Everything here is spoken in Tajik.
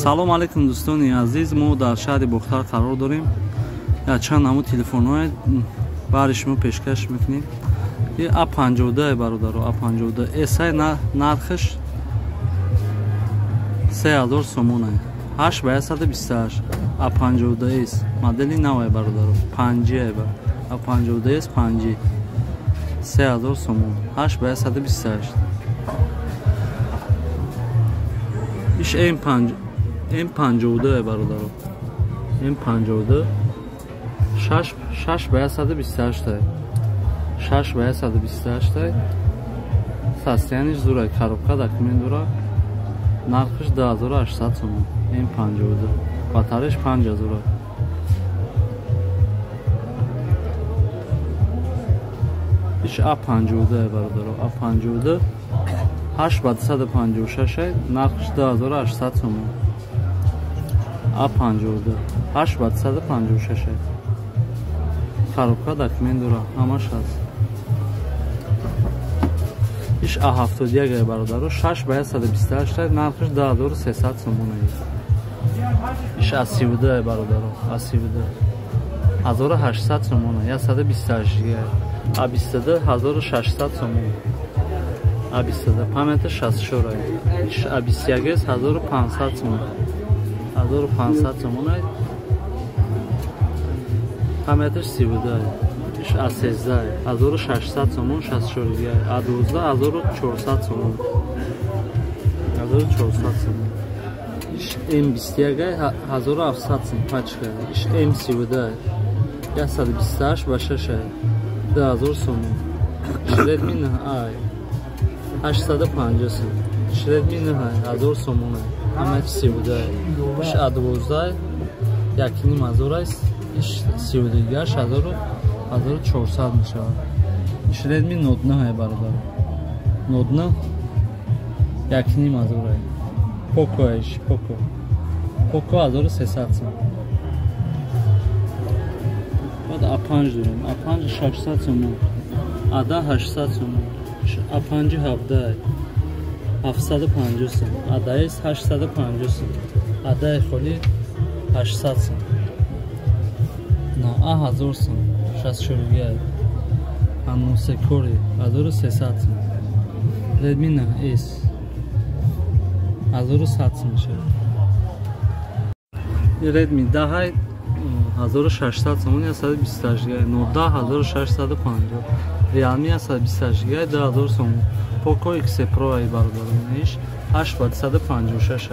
Салом алейкум, дӯстони азиз. Мо дар шаҳри Бохтар қарор дорем. Чанд намуд телефонҳое баҳри шумо пешкаш мекунем. А52 бародаро, А52 эсай, нархаш 3000 сомона, 8 ба 128, А52 с модели навай, бародаро, 5 А52 с 5, 3000 сомон, 8 ба 128. Иш М5, М52 бародаро, М52, 6 ба 128, 6 ба 128. Состояниш зурай, коробка, документ дора. Нархиш 2800 сомон. М52, батареш 5000. Иш А52 бародаро, А52, 8 ба 256, нархиш 2800 сомон. А52, 8 ба 256, коробка, документ дора, ҳамаш ҳаст. Иш А71 бародаро, 6 ба 128, нархиш 2300 сомона. Иш А32 бародаро, А32, 1800 сомона, 128. А22, 1600 сомон. А22, памяти 64. Иш А21, 1500 сомон, 1500 сомона, памятиш 32. Иш А13, 1600 сомон, 64. А12, 1400 сомон, 1400 сомон. Иш М21, 1700 сом, пачка. Иш М32, 128 ба 6, 2000 сомон. Иш Redmi 9i, 850 сом. Иш Redmi 9, 1000 сомон, ҳамаи 32. Иш А12, 1500 аст. Иш 32 1400 мешавад. Иш Redmi Note 9 бародар, Note 9, 1500. Poco иш Poco, Poco 1300 сом. Баъд А5 дорем, А5, 600 сомон, А10, 800 сомон. А5 17, 750 сом. А10, 850 сом. А10 холи, 800 сом. На А 1000 сом, 64. Анонсе кори, 1300 сом. Redmi 9S, 1100 сом мешавад. Redmi 10, 1600 сомон, 128 г. 19, 1650. Realme 128 г, 2000 сомон. Poco X Pro ай, бародарон, иш 8 ба 256.